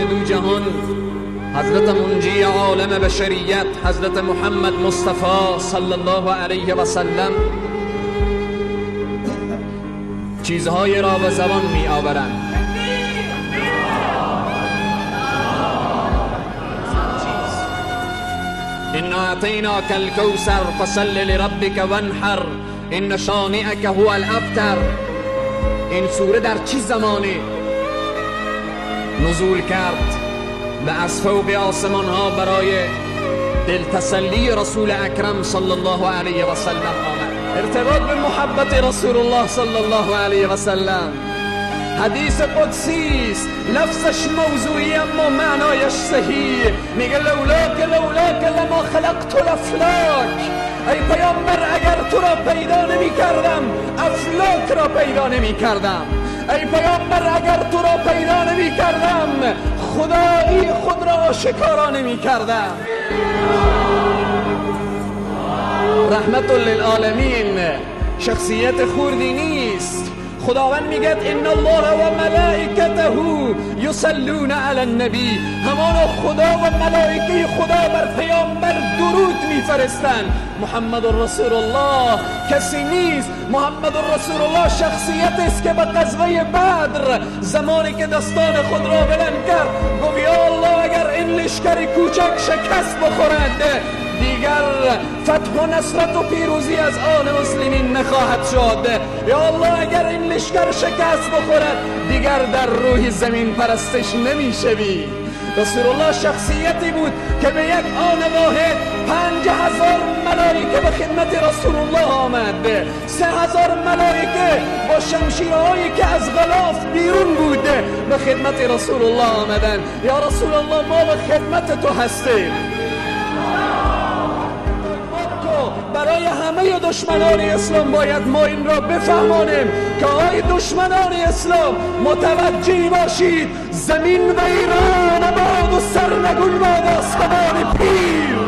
سرکار دو جهان، حضرت منجی عالم بشریت، حضرت محمد مصطفی صلی الله علیه و سلم، چیزهای را به زبان می آورند. إنا أعطيناك الكوثر فصل لربك وانحر إن شانئك هو الأبتر. این سوره در چه زمانی نزول کرد و از فوق آسمان ها برای دلتسلی رسول اکرم صلی الله علیه و سلم آمد. ارتباط به محبت رسول الله صلی الله علیه و سلم. حدیث قدسی است، لفظش موضوعی اما معنایش صحیح. میگه لولاک لولاک لما خلقت الافلاک. ای پیامبر اگر تو را پیدا نمی کردم افلاک را پیدا نمی کردم. ای پیامبر اگر تو را پیدا نمی کردم خدایی خود را آشکارا نمی کردم. رحمت للعالمین شخصیت خوردی نیست. خداوند میگه ان الله و ملائکته یصلون علی النبی. همانا خدا و ملائکه خدا بر پیامبر درود میفرستند. محمد رسول الله کسی نیست. محمد رسول الله شخصیت است که به غزوه بدر زمانی که دستان خود را بلند کرد گفت یا الله اگر این لشکر کوچک شکست بخورد دیگر فتح و نصرت و پیروزی از آن مسلمین نخواهد شد. یا الله اگر این لشکر شکست بخورد دیگر در روح زمین پرستش نمیشوی. رسول الله شخصیتی بود که به یک آن واحد 5000 ملائکه به خدمت رسول الله آمد. 3000 ملائکه با شمشیرهایی که از غلاف بیرون بود به خدمت رسول الله آمدند. یا رسول الله ما به خدمت تو هستیم. برای همه دشمنان اسلام باید ما این را بفهمانیم که آی دشمنان اسلام متوجه باشید، زمین و ایران باد و سرنگون باد آسمان پیر.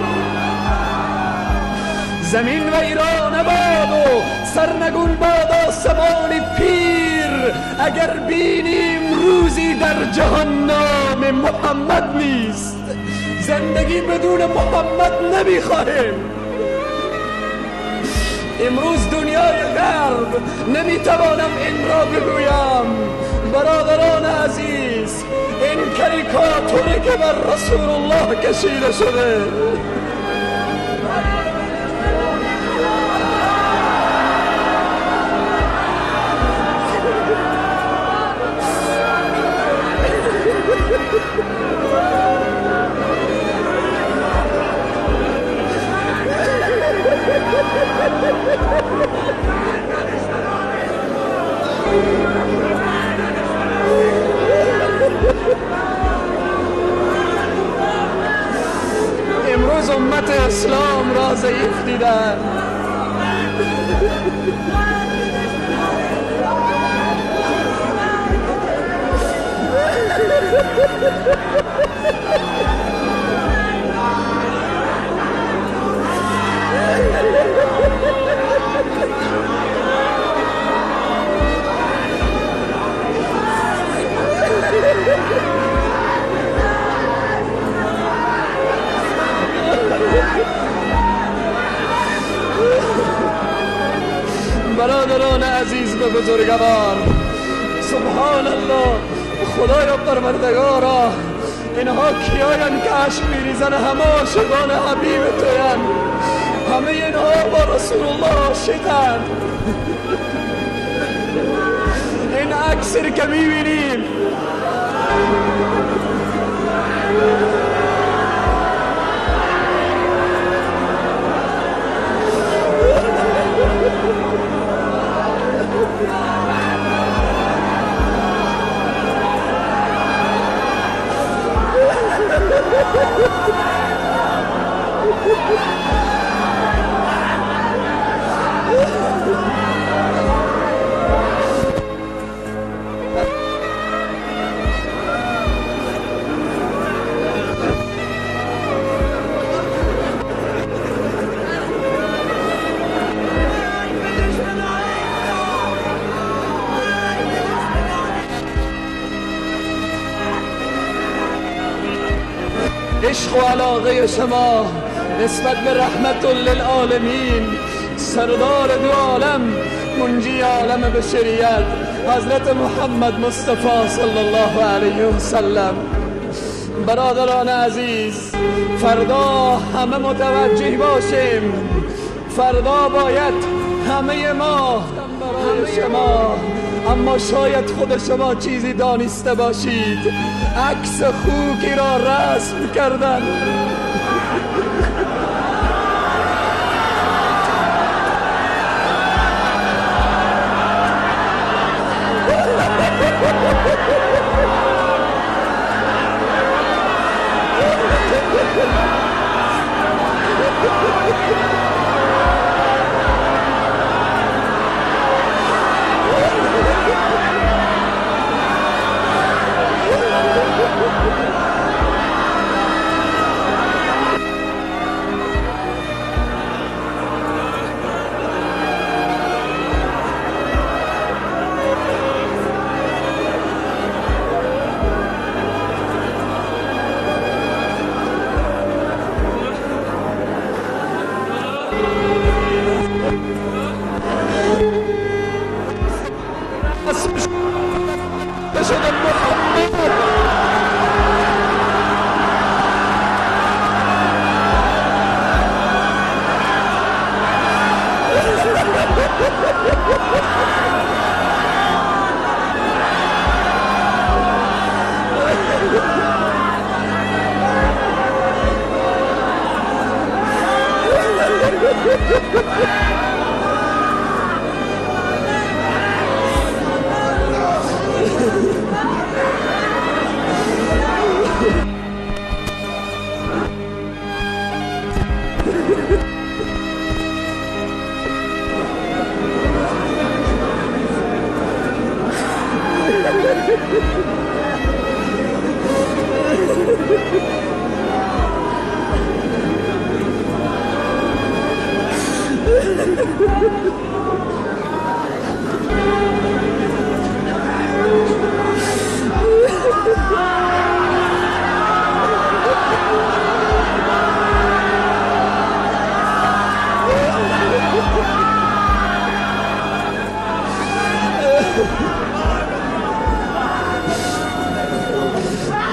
زمین و ایران باد و سرنگون باد آسمان پیر. اگر بینیم روزی در جهان نام محمد نیست، زندگی بدون محمد نمیخواهیم. امروز دنیای غرب نمیتوانم این را بگویم. برادران عزیز، این کاریکاتوری که بر رسول الله کشیده شده، امروز امت اسلام را ضعیف دیدن. برادران عزیز و بزرگوار، سبحان الله، خدایا پروردگارا، اینها کیاین که اشک میریزن؟ همه عاشقان حبیب توین. همه اینها با رسول الله عاشقند. این عکسی که میبینیم عشق و علاقه شما نسبت به رحمت للعالمین، سردار دو عالم، منجی عالم بشریت، حضرت محمد مصطفی صلی الله علیه و سلم. برادران عزیز، فردا همه متوجه باشیم، فردا باید همه ما برای شما، اما شاید خود شما چیزی دانسته باشید، عکس خوکی را رسم کردن.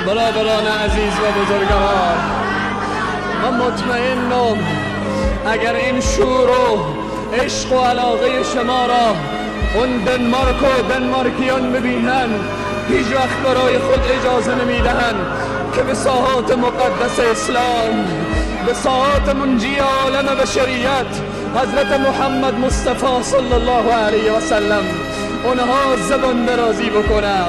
برادران عزیز و بزرگوار، من مطمئنم اگر این شور و عشق و علاقه شما را اون دنمارک و دنمارکیان ببینن، هیچ وقت برای خود اجازه نمیدهن که به ساحات مقدس اسلام، به ساحات منجی عالم بشریت حضرت محمد مصطفی صلی الله علیه و سلم اونها زبان درازی بکنم.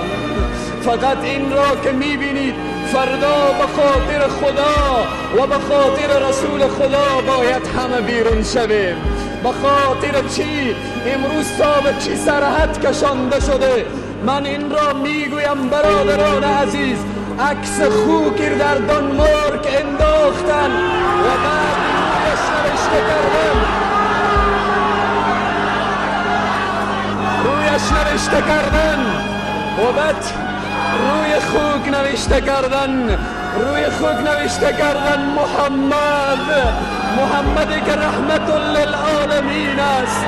فقط این را که میبینید، فردا به خاطر خدا و به خاطر رسول خدا باید همه بیرون شویم. به خاطر چی؟ امروز تا به چی سرحد کشانده شده؟ من این را میگویم برادران عزیز، عکس خوکی در دانمارک انداختن و بعد رویش نوشته کردن، رویش نوشته کردن و بعد روی خوک نوشته کردن، روی خوک نوشته کردن محمد، محمدی که رحمت للعالمین است،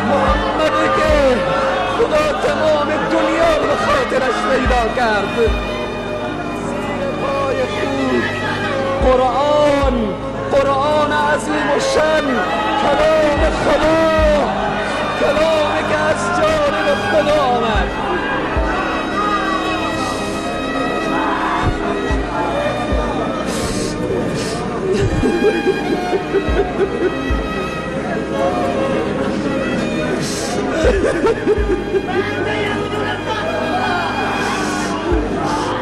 محمدی که خدا تمام دنیا رو خاطرش پیدا کرد. زیر پای خوک قرآن، قرآن عظیم و شن، کلام خدا، کلامی که از جانب خدا آمد.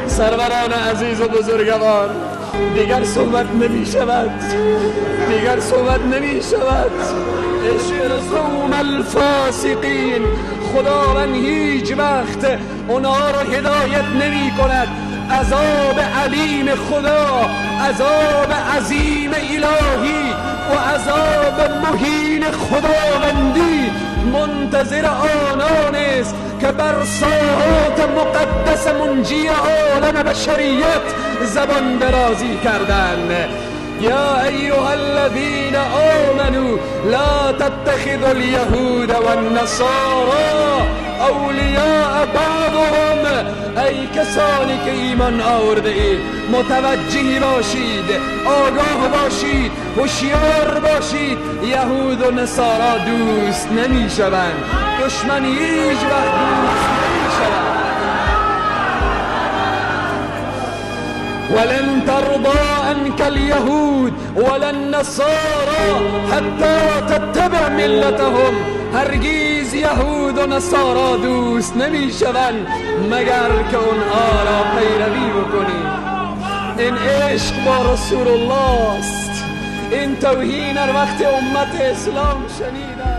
سروران عزیز و بزرگوار، دیگر صحبت نمی شود، دیگر صحبت نمی شود. القوم الفاسقین، خداوند هیچ وقت اونها را هدایت نمی کند. عذاب علیم خدا، عذاب عظیم الهی و عذاب مهین خداوندی منتظر آنان است که بر ساحات مقدس منجی عالم بشریت زبان درازی کردند. یا ایها الذین آمنوا لا تتخذوا اليهود والنصارى اولیاء بعضهم. ای کسانی که ایمان آورده اید، متوجه باشید، آگاه باشید، هوشیار باشید. یهود و نصارا دوست نمیشوند، دشمن هیچ وقت دوست نمیشوند. ولن ترضى عنك اليهود ولا النصارى حتى تتبع ملتهم. هرگز یهود و نصارا دوست نمیشوند مگر که اونها را پیروی بکنی. این عشق با رسول الله است. این توهین هر وقت امت اسلام شنیدن.